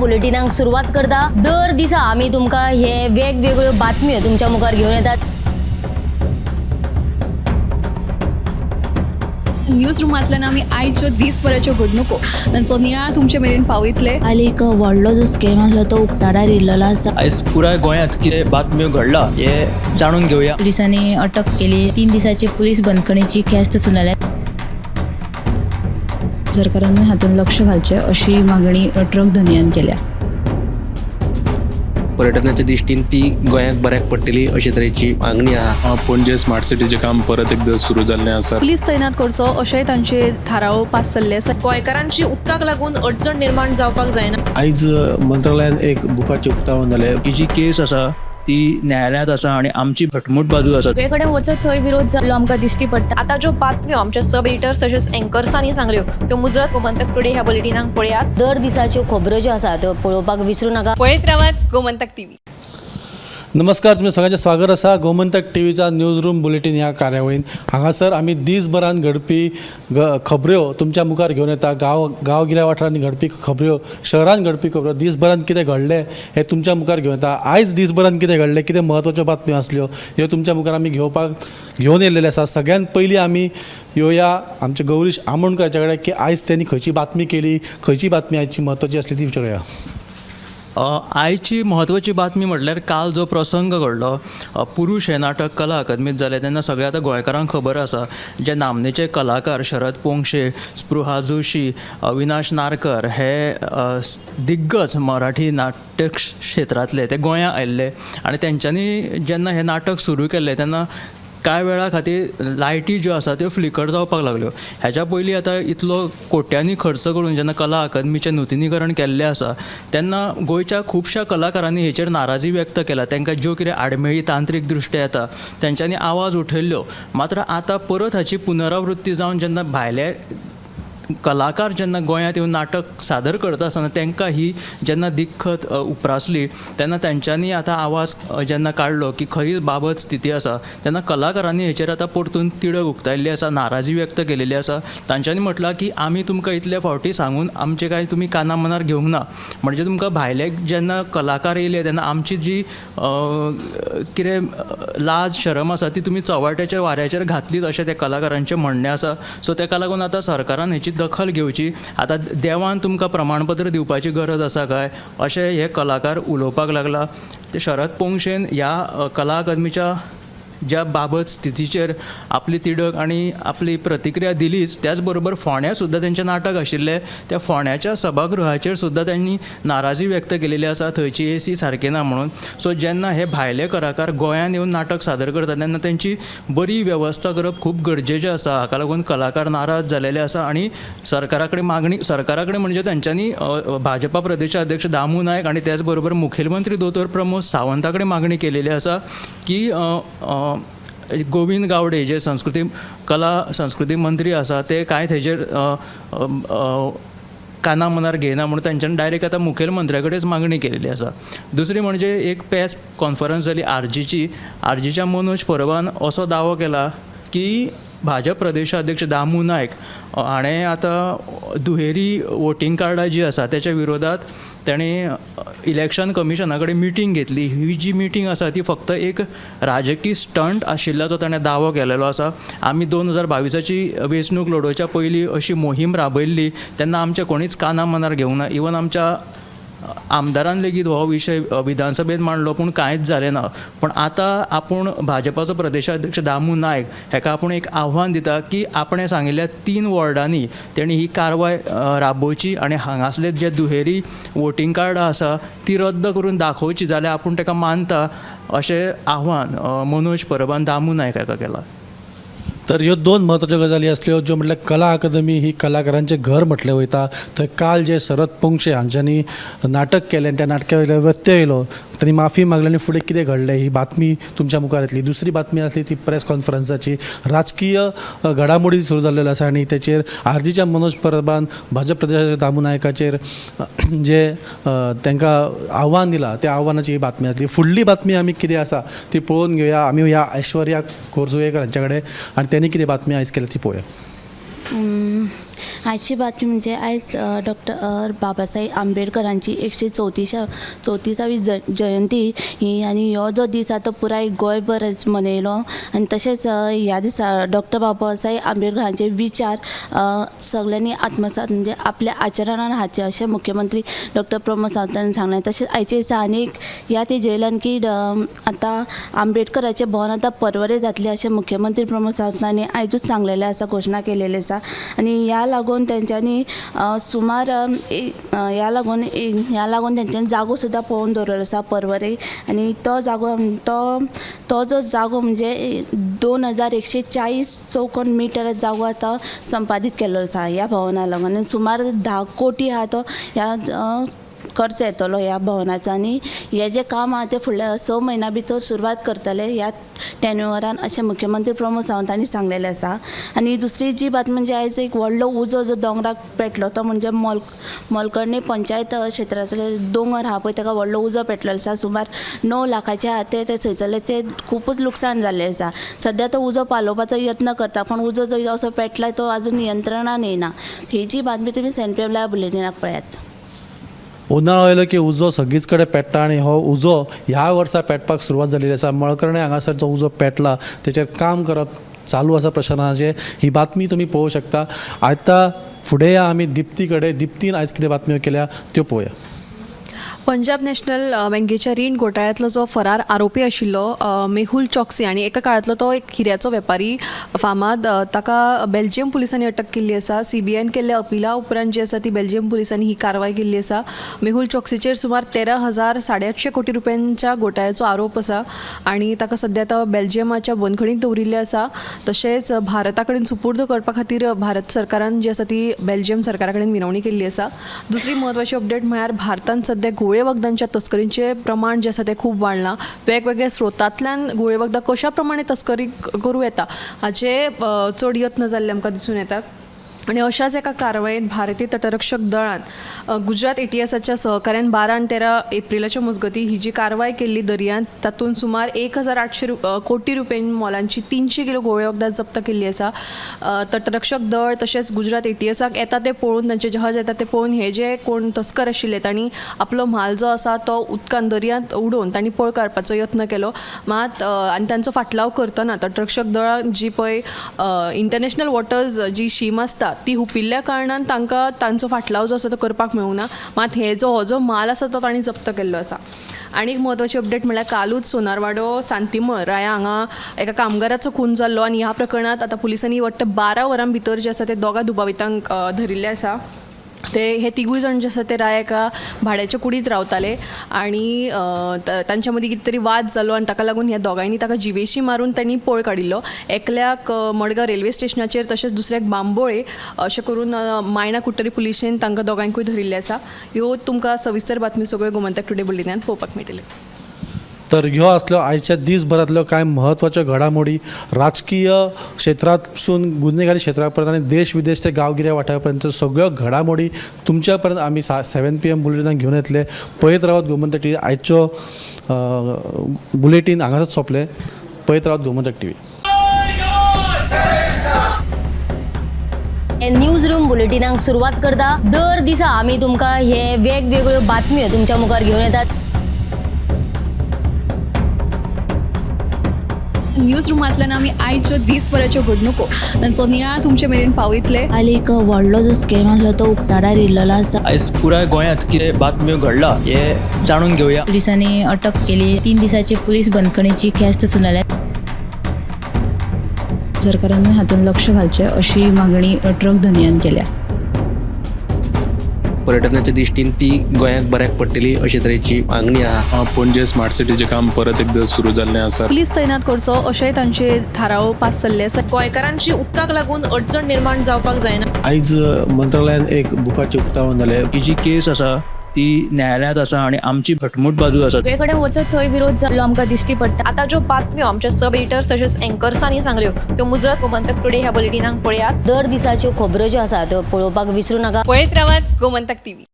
बुलेटिनाक सुरवात करता. दर दिसा आमी तुमकां हे वेगवेगळ्यो बातम्यो तुमच्या मुखार घेवन येतात. न्यूज रुमांतल्यान आमी आयच्यो दीसभराच्यो घडणुको तांचो नियाळ तुमचे मेरेन पावयतले. काल एक व्हडलो जो स्कॅम आसलो तो उक्ताडार येयल्लो आसा. आयज पुराय गोंयांत कितें बातम्यो घडला हे जाणून घेवया. पुलिसांनी अटक केली. 3 दिसाची पुलीस बंदखणीची ख्यास्त सुनायल्या. सरकारान हातूंत लक्ष घालचें अशी मागणी ट्रक धनयान केल्या. पर्यटनाच्या दृश्टीन ती गोंयाक बऱ्याक पडटली अशे तरेची मागणी आहा. पणजे स्मार्ट सिटीचें काम परत एकदां सुरू जाल्लें आसा. पुलीस तैनात करचो अशेंय तांचे थाराव पास जाल्ले आसा. गोंयकारांची उदकाक लागून अडचण निर्माण जावपाक जायना. आयज मंत्रालयान एक बुकाचें उक्तावण जालें. ही जी केस आसा ती न्यायालयांत आसा आनी आमची घटमूट बाजू आसा. सगळे कडेन वचत थंय विरोध जाल्लो आमकां दिश्टी पडटा. आतां ज्यो बातम्यो आमच्या सब एडिटर्स तशेंच एंकर्सांनी सांगल्यो त्यो मुजरत गोमंतक टुडे ह्या बुलेटिनाक पळयात. दर दिसाच्यो खबरो ज्यो आसा त्यो पळोवपाक विसरू नाका. पळयत रावात गोमंतक टीव्ही. नमस्कार, तुमच्या सगळ्यांचें स्वागत आसा गोमंतक टीव्हीच्या न्यूज रूम बुलेटीन ह्या कार्यावळीन. हांगासर आमी दीसभरान घडपी खबऱ्यो तुमच्या मुखार घेवन येता. गांवगिऱ्या वाठारांनी घडपी खबऱ्यो, शहरान घडपी खबऱ्यो, दीसभरान कितें घडलें हें तुमच्या मुखार घेवन येता. आयज दीसभरान कितें घडलें, कितें म्हत्वाच्यो बातम्यो आसल्यो ह्यो तुमच्या मुखार आमी घेवन येयल्लेले आसा. सगळ्यान पयलीं आमी येवया आमचे गौरीश आमोणकर कडेन की आयज तेणी खंयची बातमी केली, खंयची बातमी आयची म्हत्वाची आसली ती विचारुया. आयची म्हत्वाची बातमी म्हटल्यार काल जो प्रसंग घडलो पुरुष हें नाटक कला अकादमीत जालें तेन्ना सगळ्या आतां गोंयकारांक खबर आसा, जे नामनेचे कलाकार शरद पोंगशे, स्पृहा जोशी, अविनाश नारकर हे दिग्गज मराठी नाट्य क्षेत्रांतले ते गोंयां आयिल्ले आनी तेंच्यांनी जेन्ना हें नाटक सुरू केल्लें तेन्ना कांय वेळा खातीर लायटी ज्यो आसा त्यो फ्लिकर जावपाक लागल्यो. हेज्या पयलीं आतां इतलो कोट्यांनी खर्च करून जेन्ना कला अकादमीचें नुतनीकरण केल्लें आसा तेन्ना गोंयच्या खुबश्या कलाकारांनी हेचेर नाराजी व्यक्त केला. तांकां ज्यो कितें आडमेळी तांत्रीक दृश्ट्या येता तेंच्यांनी आवाज उठयल्ल्यो. मात्र आतां परत हाची पुनरावृत्ती जावन जेन्ना भायले कलाकार जेन्ना गोंयांत येवन नाटक सादर करता आसतना तांकां ही जेन्ना दिक्कत उप्रासली तेन्ना तेंच्यांनी आतां आवाज जेन्ना काडलो की खरी बाबत स्थिती आसा तेन्ना कलाकारांनी हेचेर आतां परतून तिडक उक्तायल्ली आसा, नाराजी व्यक्त केलेली आसा. तांच्यांनी म्हटलां की आमी तुमकां इतले फावटी सांगून आमचें कांय तुमी काना मनार घेवंक ना, म्हणजे तुमकां भायले जेन्ना कलाकार येयले तेन्ना आमची जी कितें लाज शरम आसा ती तुमी चव्हाट्याच्या वाऱ्याचेर घातलीत अशें त्या कलाकारांचें म्हणणें आसा. सो तेका लागून आतां सरकारान हेची दखल घेवची. आतां देवान तुमकां प्रमाणपत्र दिवपाची गरज आसा काय अशें हे कलाकार उलोवपाक लागला. ते शरद पोंगशेन ह्या कला अकादमीच्या ज्या बाबत स्थितीचेर आपली तिडक आनी आपली प्रतिक्रिया दिलीच, त्याच बरोबर फोंड्या सुद्दां तेंचें नाटक आशिल्लें त्या फोंड्याच्या सभागृहाचेर सुद्दां तेंणी नाराजी व्यक्त केलेली आसा, थंयची एसी सारकी ना म्हणून. सो जेन्ना हे भायले कलाकार गोंयांत येवन नाटक सादर करतात तेन्ना तेंची बरी वेवस्था करप खूब गरजेचें आसा. हाका लागून कलाकार नाराज जालेले आसा आनी सरकारा कडेन मागणी, सरकारा कडेन म्हणजे तेंच्यांनी भाजपा प्रदेशाध्यक्ष दामू नायक आनी त्याच बरोबर मुखेलमंत्री दोतोर प्रमोद सावंता कडेन मागणी केलेली आसा की गोविंद गावडे जे संस्कृती कला संस्कृती मंत्री आसा ते कांय थंयचेर काना मनार घेयना म्हणून तेंच्यांनी डायरेक्ट आतां मुखेलमंत्र्या कडेच मागणी केलेली आसा. दुसरी म्हणजे एक प्रेस कॉन्फरन्स जाली आरजीची. आरजीच्या मनोज परबान असो दावो केला की भाजप प्रदेशाध्यक्ष दामू नायक हाणें आतां दुहेरी वोटींग कार्डां जीं आसा तेच्या विरोधात तेणें इलेक्शन कमिशना कडेन मिटींग घेतली. ही जी मिटींग आसा ती फक्त एक राजकीय स्टंट आशिल्ल्याचो ताणें दावो केलेलो आसा. आमी 2022 वेंचणूक लडोवच्या पयलीं अशी मोहीम राबयल्ली तेन्ना आमच्या कोणीच काना मनार घेवंक ना. इवन आमच्या आमदारान लेगीत हो विशय विधानसभेंत मांडलो पूण कांयच जालें ना. पूण आतां आपूण भाजपाचो प्रदेशाध्यक्ष दामू नायक हेका आपूण एक आव्हान दिता की आपणें सांगिल्ल्या 3 वॉर्डांनी तेणी ही कारवाय राबोवची आनी हांगासले जे दुहेरी वोटींग कार्डां आसा ती रद्द करून दाखोवची, जाल्यार आपूण ताका मानता अशें आव्हान मनोज परबान दामू नायक हाका केलां. तर ह्यो दोन म्हत्वाच्यो गजाली आसल्यो ज्यो म्हटल्यार कला अकादमी ही कलाकारांचें घर म्हटलें वयता. थंय काल जे शरद पोंगशे हांच्यांनी नाटक केलें आनी त्या नाटका वयल्यान व्यत्यय येयलो, तांणी माफी मागली आनी फुडें कितें घडलें ही बातमी तुमच्या मुखार येतली. दुसरी बातमी आसली ती प्रेस कॉन्फरन्साची. राजकीय घडामोडी सुरू जाल्लेल्यो आसा आनी तेचेर आरजीच्या मनोज परबान भाजप प्रदेशाध्यक्ष दामू नायकाचेर जे तांकां आव्हान दिलां त्या आव्हानाची ही बातमी आसली. फुडली बातमी आमी कितें आसा ती पळोवन घेवया. आमी ह्या ऐश्वर्या खोर्जुवेकर हांच्या कडेन आनी तेणी कितें बातमी आयज केल्या ती पळोवया. आजची बातमी म्हणजे आयज डॉक्टर बाबासाहेब आंबेडकरांची एकशे चवतीशा चवतीसावी जयंती ही आनी हो जो दीस आहा तो पुराय गोंयभर मनयलो आनी तशेंच ह्या दिसा डॉक्टर बाबासाहेब आंबेडकरांचे विचार सगल्यांनी आत्मसात म्हणजे आपल्या आचरणान हाडचे अशें मुख्यमंत्री डॉक्टर प्रमोद सावंतान सांगलें. तशेंच आयचे दिसा आनी एक ह्या तेजेवयल्यान की आतां आंबेडकराचें भवन आतां परवरे जातलें अशें मुख्यमंत्री प्रमोद सावंत हांणी आयजूच सांगलेलें आसा, घोशणा केलेली आसा. आनी ह्या लागून तेंच्यांनी सुमार ह्या लागून तेंच्यांनी जागो सुद्दां पळोवन दवरलेलो आसा परवरे. आनी तो जागो तो तो जो जागो म्हणजे 2140 चौकोन मिटर जागो आतां संपादीत केल्लो आसा ह्या भवना लागून. आनी सुमार 10 कोटी आहा तो ह्या खर्च येतलो ह्या भवनाचो. आनी हें जें काम आहा तें फुडल्या 6 म्हयन्या भितर सुरवात करतले ह्या टेन्युअरान अशें मुख्यमंत्री प्रमोद सावंत हांणी सांगलेलें आसा. आनी दुसरी जी बातमी म्हणजे आयज एक व्हडलो उजो जो दोंगराक पेटलो तो म्हणजे मोलकर्णी पंचायत क्षेत्रांतले दोंगर आहा पळय ताका व्हडलो उजो पेटलेलो आसा. सुमार 9 लाखाचे आहा ते थंयसरले ते खुबूच लुकसाण जाल्लें आसा. सद्या तो उजो पालोवपाचो यत्न करता पूण उजो जो असो पेटला तो आजून नियंत्रणान येना. ही जी बातमी तुमी 7 PM live बुलेटिनाक पळयात. उनाळो आयलो की उजो सगळीच कडेन पेट्टा आनी हो उजो ह्या वर्सा पेटपाक सुरवात जाल्ली आसा. मळकर्णे हांगासर जो उजो पेटला तेचेर काम करप चालू आसा प्रशासनाचें. ही बातमी तुमी पळोवंक शकता. आतां फुडें या आमी दिप्ती कडेन. दिप्तीन आयज कितें बातम्यो केल्या त्यो पळोवया. पंजाब नॅशनल बँकेच्या रीण घोटाळ्यांतलो जो फरार आरोपी आशिल्लो मेहुल चॉक्सी आनी एका काळांतलो तो एक हिऱ्याचो वेपारी फामाद, ताका बेल्जियम पुलिसांनी अटक केल्ली आसा. सीबीआयन केल्ल्या अपिला उपरांत जी आसा ती बेल्जियम पुलिसांनी ही कारवाय केल्ली आसा. मेहुल चॉक्सीचेर सुमार 13,850 कोटी रुपयांच्या घोटाळ्याचो आरोप आसा आनी ताका सद्या आतां बेल्जियमाच्या बंदखणींत दवरिल्लें आसा. तशेंच भारता कडेन सुपूर्द करपा खातीर भारत सरकारान जी आसा ती बेल्जियम सरकारा कडेन विनवणी केल्ली आसा. दुसरी म्हत्वाची अपडेट म्हळ्यार भारतान सद्या घुंवळे वखदांच्या तस्करींचें प्रमाण जें आसा तें खूब वाडलां. वेगवेगळ्या स्रोतांतल्यान घुंवळे वखदां कशा प्रमाणे तस्करी करूं येता हाचे चड यत्न जाल्ले आमकां दिसून येतात. आनी अशाच एका कारवायेन भारतीय तटरक्षक दळान गुजरात एटीएसाच्या सहकार्यान 12 आनी 13 एप्रिलाच्या मजगती ही जी कारवाय केल्ली दर्यांत तातूंत सुमार 1800 कोटी रुपया मोलांची 300 किलो घुंवळे वखदां जप्त केल्ली आसा. तटरक्षक दळ तशेंच गुजरात एटीएसाक येता तें पळोवन, तांचे जहाज येता तें पळोवन हे जे कोण तस्कर आशिल्ले तांणी आपलो म्हाल जो आसा तो उदकान दर्यांत उडोवन तांणी पळ काडपाचो यत्न केलो. मात आनी तांचो फाटलाव करतना तटरक्षक दळान जी पळय इंटरनॅशनल वॉटर्स जी शीम आसता ती हुपिल्ल्या कारणान तांकां तांचो फाटलाव जो आसा तो करपाक मेळूंक ना. मात हे जो हो जो माल आसा तो तांणी जप्त केल्लो आसा. आनी एक म्हत्वाची अपडेट म्हळ्यार कालूच सोनारवाडो सांतीमळ राया हांगा एका कामगाराचो खून जाल्लो आनी ह्या प्रकरणांत आतां पुलिसांनी वट्ट 12 वरां भितर जे आसा ते दोगां दुबावितांक धरिल्ले आसा. ते हे तिगूय जाण जे आसा ते राय एका भाड्याच्या कुडींत रावताले आनी तांच्या मदीं कितें तरी वाद जालो आनी ताका लागून ह्या दोगांयनी ताका जिवेशी मारून तांणी पळ काडिल्लो. एकल्याक मडगांव रेल्वे स्टेशनाचेर तशेंच दुसऱ्याक बांबोळे अशें करून मायणा कुडटरी पुलिशेन तांकां दोगांयकूय धरिल्लें आसा. ह्यो तुमकां सविस्तर बातमी सगळ्यो गोमंतक टुडे बुलेटिनान पळोवपाक मेळटल्यो. तर ह्यो आसल्यो आयच्या दीसभरांतल्यो कांय म्हत्वाच्यो घडामोडी राजकीय क्षेत्रांतसून गुन्हेगारी क्षेत्रा पर्यंत आनी देश विदेश ते गांवगिऱ्या वाठारा पर्यंत सगळ्यो घडामोडी तुमच्या पर्यंत आमी 7 PM बुलेटिनाक घेवन येतले. पळयत रावात गोमंतक टीव्ही. आयच्यो बुलेटीन हांगासच सोंपलें. पळयत रावात गोमंतक टीव्ही. न्यूज रूम बुलेटिनाक सुरवात करता. दर दिसा आमी तुमकां हे वेगवेगळ्यो बातम्यो तुमच्या मुखार घेवन येतात. न्यूज रुमांतल्यान आमी आयच्यो दीसभराच्यो घडणुको तांचो नियाळ तुमचे मेरेन पावयतले. काल एक व्हडलो जो स्कॅम आसलो तो उक्ताडार येयल्लो आसा. आयज पुराय गोंयांत कितें बातम्यो घडला हें जाणून घेवया. पोलिसांनी अटक केली. 3 दिसाची पुलीस बंदखणीची ख्यास्त सुनावल्या. सरकारान हातूंत लक्ष घालचें अशी मागणी ट्रक धनयान केल्या. पर्यटनाच्या दृश्टीन ती गोंयाक बऱ्याक पडटली अशे तरेची मागणी आहा. पणजे स्मार्ट सिटीचें काम परत एकदां सुरू जाल्लें आसा. पुलीस तैनात करचो अशेंय तांचे थाराव पास जाल्ले आसा. गोंयकारांची उदकाक लागून अडचण निर्माण जावपाक जायना. आयज मंत्रालयान एक बुकाचें उक्तावण जालें. ही जी केस आसा ती न्यायालयांत आसा आनी आमची घटमूट बाजू आसा. सगळे कडेन वचत थंय विरोध जाल्लो आमकां दिश्टी पडटा. आतां ज्यो बातम्यो आमच्या सब एडिटर्स तशेंच एंकर्सांनी सांगल्यो त्यो मुजरत गोमंतक टुडे ह्या बुलेटिनाक पळयात. दर दिसाच्यो खबरो ज्यो आसा त्यो पळोवपाक विसरू नाका. पळयत रावात गोमंतक टीव्ही.